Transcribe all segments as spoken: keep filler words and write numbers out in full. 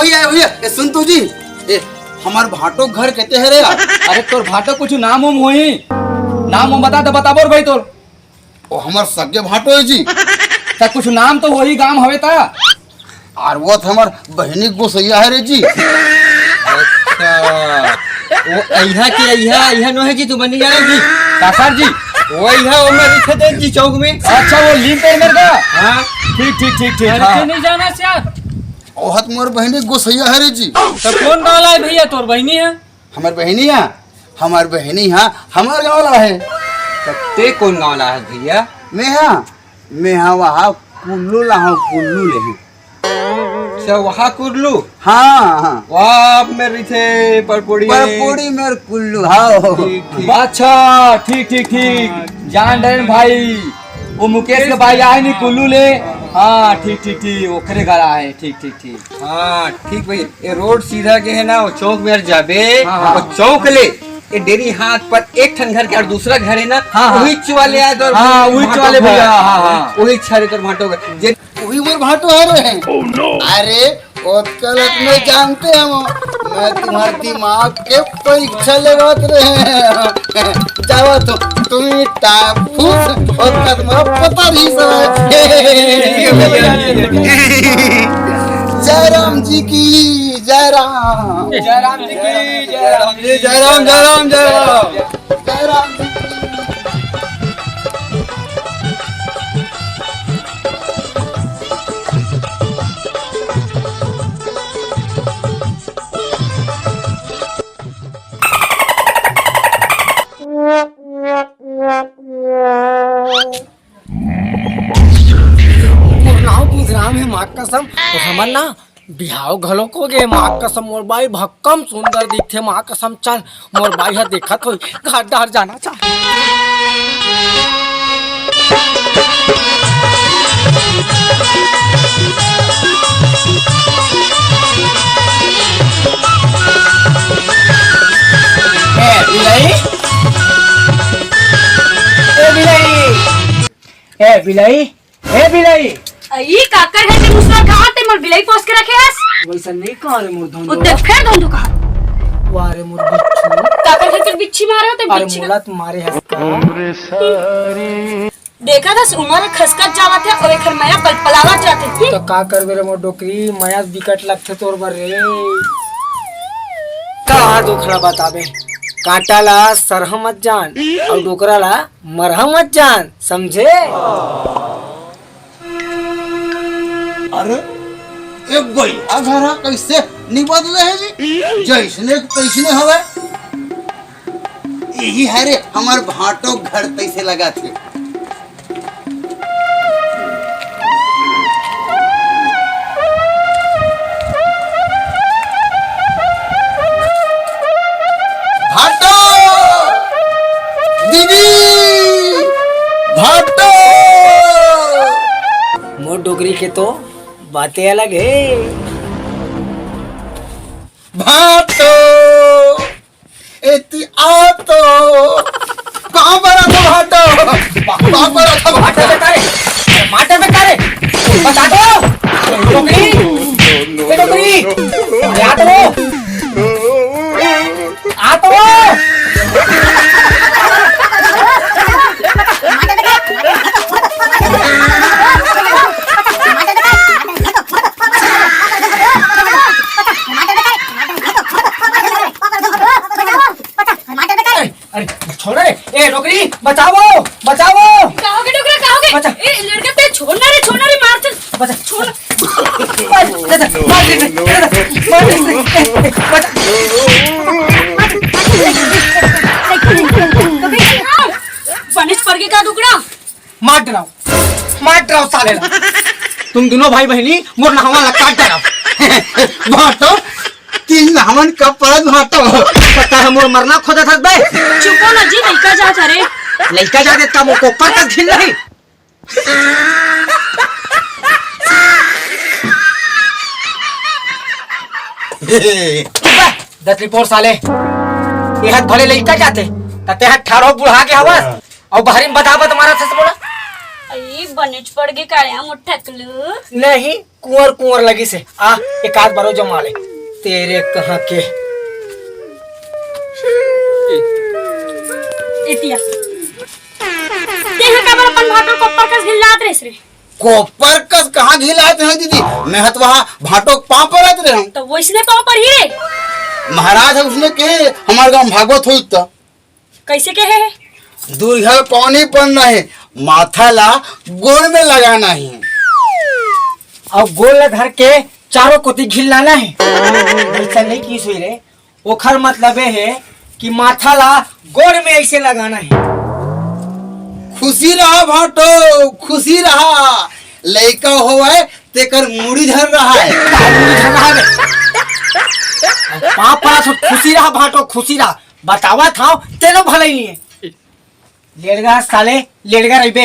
भैया, भैया, ए, सुन तो जी, ए, हमर भांटो घर केते हे रे यार? अरे, तोर भांटो कुछ नाम उम होही? नाम उम बता दे, बताबो रे भाई तोर। ओ, हमर सगे भांटो हे जी। त कुछ नाम तो होही, गांव हवे त। अरे वो त हमर बहिनी गोसैया हे रे जी। अच्छा, वो अइहा के अइहा, अइहा नोहे जी, तू बनी जाने जी। काकर जी? वो अइहा, वो मेर रहिथे जी चौक में। अच्छा, वो लीन पे मेर का? हाँ। ठीक, ठीक, ठीक, ठीक, अरे हाँ। क्यों नहीं जाना यार? ओहत मोर बहिनी गोसैया हे रे जी। त कोन गाँव ला हे भैया, तोर बहिनी हे? हमर बहिनी हे, हमर बहिनी हे, हमर गाँव ला हे। त ते कोन गाँव ला हे भैया? मैं हा, मैं हा वहा कुल्लू ला हूँ, कुल्लू ले हूँ। अच्छा, वहा कुल्लू? हाँ, हाँ। वहा मेर रहिथे परपुड़ी। परपुड़ी मेर कुल्लू, हाँ। ठीक, ठीक। अच्छा, ठीक, ठीक, ठीक। जान डरेन भाई, वो मुकेश के भाई आए नी कुल्लू ले। हाँ, ठीक, ठीक, ठीक, ओकरे घर आए, ठीक, ठीक, ठीक। हाँ, ठीक भाई, ये रोड सीधा के हे ना, वो चौक मेर जाबे, हाँ, हाँ। वो चौक ले, ये डेरी हाथ पर एक ठन घर के अउ दूसरा घर हे ना, हाँ, हाँ। उहीच वाले आए तो हाँ, उहीच वाले भैया, हाँ, हाँ। उहीच हरे तोर भांटो घर। जे उही मोर भांटो हरे। अरे, ओतका लत में जानते हम, मैं तुम्हार दिमाग के परीक्षा लेवत रहे। जावा तो, तुम टापू, ओतका तुम्हारा पता नहीं सब। जय राम जी की, जय राम। जय राम जी की, जय राम जी, जय राम, जय राम, जय राम। जय राम जी की। मोर नाव बुधराम हे, माँ कसम, तो हमन ना बिहाव घलोक हो गे, माँ कसम, मोर बाई भक्कम सुंदर दिखथे, माँ कसम, चल, मोर बाई ह देखत होई, घर डहर जाना चाही। ए बिलाई, ए बिलाई, ए बिलाई, ए बिलाई। अई, काकर हे ते मुसवा, कहाँ ते मोर बिलाई पोस के रखे हस? वैसा नहीं कहा रे मोर धोंधो। उते फेर धोंधो कहा। वाह रे मोर बिच्छू। काकर हे ते बिच्छी मारे हो ते अरे बिच्छी का? मोला त मारे हस का? देखा दस उमर खसकत जावत हे अउ एखर मया पलपलावत जाथे। तो का करबे रे मोर डोकरी, मया बिकट लगथे तोर बर रे। का दुखड़ा बताबे, कांटा ला सरहा मत जान अउ डोकरा ला मरहा मत जान, समझे? अरे, ए बइला घर ह कइसे निबदले हे जी? जइसने के तइसने हवय। इही हरे हमर भांटो घर तइसे लगाथे। भांटो! दीदी! भांटो! मोर डोकरी के तो बाते अलग हे। भांटो! एती आ तो। कहाँ पर रखा भांटो? कहाँ पर रखा भांटो? भांटो बेटा रे, भांटो बेटा रे, बचा तो। डोकरी, ए डोकरी, आ तो, आ तो। अरे, छोड़ रे। ए, डोकरी, बचाओ, बचाओ। का होगे डोकरा, का होगे? बचा। ए, लड़का ते छोड़ ना रे, छोड़ ना रे, मार चल। बचा। छोड़। मार, बचा, मार दे, बचा, मार दे, बचा। बनिच पड़ गे का डोकरा? मार डराओ, मार डराओ साले ला। तुम दोनों भाई बहिनी मोर नहवा ला काट डराओ। भांटो, तीन नहवन कब पड़त भांटो? पता है मोर मरना खोजत हस बे। चुपो ना जी, लइका जात हरे। लइका जात हे त मोर कोपर तक घिन नहीं। चुप बे, दतली पोर साले। ए हत भले लइका जात हे, त ते हत ठाढ़ो बुढ़ा गे हवस। अउ बाहरी में बता बत मारत हस मोला। अई, बनेच पड़ गे काया मोर ठकलू। नहीं, कुंवर कुंवर लगिस हे। आ, एक आध बारो जमा ले। तेरे कहाँ के। एतिया। तेहा काबर अपन भाटो कोपर कस घिल्लात रहिस रे? कोपर कस कहाँ घिल्लात रहे दीदी? मैं ह तो वहाँ भाटो के पाँव परत रहे हूँ। तो वइसने पाँव परही रे। महाराज ह उसने कहे, हमर गाँव भागवत होई त। कइसे कहे हे? दूरिहा पानी पड़ना हे, माथा ला गोड़ में लगाना हे। अउ गोड़ ला धर के चारों कोती घिल्लाना हे। अइसन नइ किहिस होही रे, ओखर मतलब ए हे कि माथा ला गोड़ में अइसे लगाना हे। खुशी रहा भाटो, खुशी रहा, लइका होवय तेकर मुड़ी झन रहा हे। मुड़ी झन रहा हे। पाँव परत हँव, खुशी रहा भाटो, खुशी रहा। बतावत हँव, तेनो भलई नइ हे। लेड़गा साले, लेड़गा रहिबे।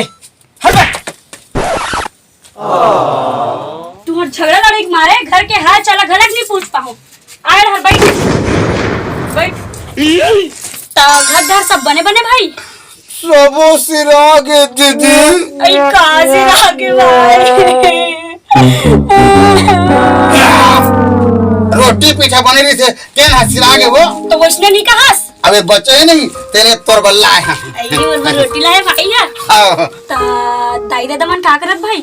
हट बे। तुँहर झगड़ा लड़ई के मारे घर के हाल चाल घलक नइ पूछ पाहूँ। आय रहर, बइठ। बइठ। त घर धर सब बने बने भाई? सबो सिरा गे दीदी। अई का सिरा गे भाई? रोटी पीठा बने रहिस हे, तेन ह सिरा गे वो। त वइसने नइ कहस। अबे बचे ही नहीं, तेरे तोर बल्ला आय हे। अई मोर बर रोटी लाय भाई ह। हाँ। त दाई ददा मन का करत भाई?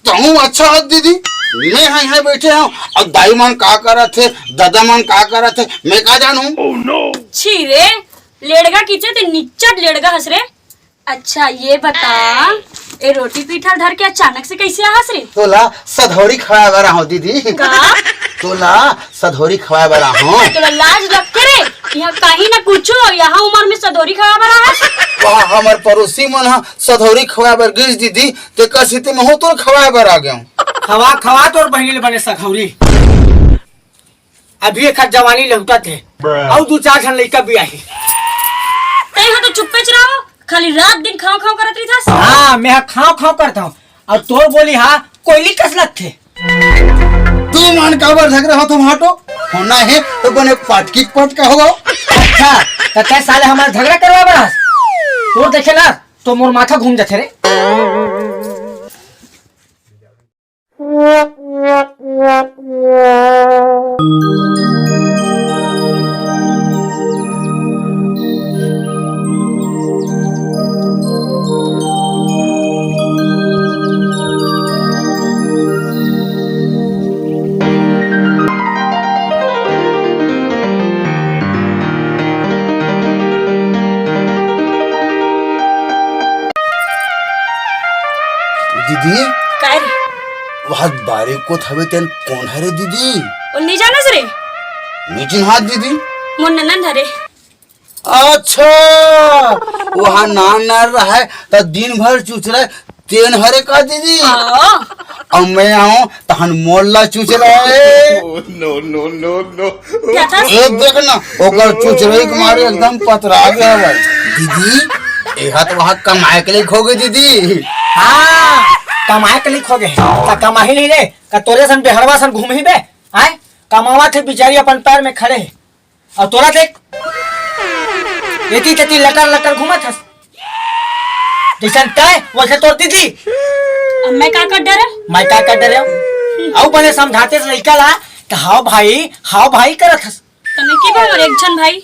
तहूँ अच्छा हस दीदी, मैं ह इहाँ बइठे हँव, अउ दाई मन का करत हे, ददा मन का करत हे, मैं का जानहूँ? छी रे, लेड़गा किचे ते निच्चट लेड़गा हस रे। अच्छा, ये बता, ए रोटी पीठा ल धर के अचानक से कइसे आहस रे? तोला सधौरी खवाय बर आहूँ दीदी। का? तोला सधौरी खवाय बर आहूँ। तोला लाज लगथे रे? इहाँ कहीं ना कुछू, इहाँ उमर में सधौरी खवाय बर आहस? वहाँ हमर पड़ोसी मन ह सधौरी खवाय बर गिस दीदी, तेकर सेती महूँ तोर खवाय बर आ गेंव। खवा, खवा तोर बहिनी ले बने सघौरी। अभी एखर जवानी लहुटत हे। अउ दू चार झन लइका बियाही। तैं ह तो चुप्पेच रहो, खाली रात दिन खाँव खाँव करत रहिथस। हाँ, मैं ह खाँव खाँव करत हँव। अउ तोर बोली हा कोयली कस लगथे। तुमन काबर झगरा होथो भाटो? होना हे त बने पटकी पटका होवव। अच्छा, त तैं साले हमर झगरा करवा बर हस? तोर देखे ना तो मोर माथा घूम जाथे रे। दीदी, काय रे? वहाँ बारी कोत हवे तेन कोन हरे दीदी? ओ नइ जानस रे? नइ चिन्हात दीदी। मोर ननंद हरे। अच्छा, वहाँ नान नान रहय त दिन भर चुचरय, तेन हरे का दीदी? हाँ। अब मैं आहूँ तहन मोर ला चुचरय। No, no, no, no। क्या था? ए देख ना, ओकर चुचरई के मारे एकदम पतरा गे हवय। दीदी, एहा तो वहाँ कमाए के लइक होगे दीदी। हाँ, कमाए के लइक होगे। त कमाही नहीं रे, का तोरे सन बेहड़वा सन घूमही बे? आय, कमावत हे बिचारी अपन पैर में खड़े हे। अउ तोला देख, एती तेती लटर लटर घूमत हस। जइसन तैं, वइसन तोर दीदी। अब मैं का कर डरे? मैं का कर डरे? अउ बने समझातेस लइका ला, त हाव भाई, हाव भाई करत हस। तने के बा मोर एक झन भाई?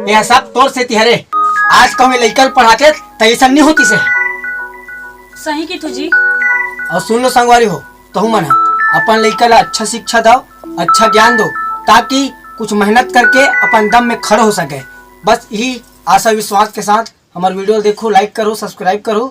ए सब तोर सेती हरे। आज कहूँ लइका ल पढ़ातेस, त अइसन नइ होतिस हे। सही किथो जी। अउ सुन लो संगवारी हो, तहू मन ह अपन लइका ला अच्छा शिक्षा दव, अच्छा ज्ञान दव, ताकि कुछ मेहनत करके अपन दम में खड़े हो सके। बस यही आशा विश्वास के साथ हमर video देखो, like करो, subscribe करो।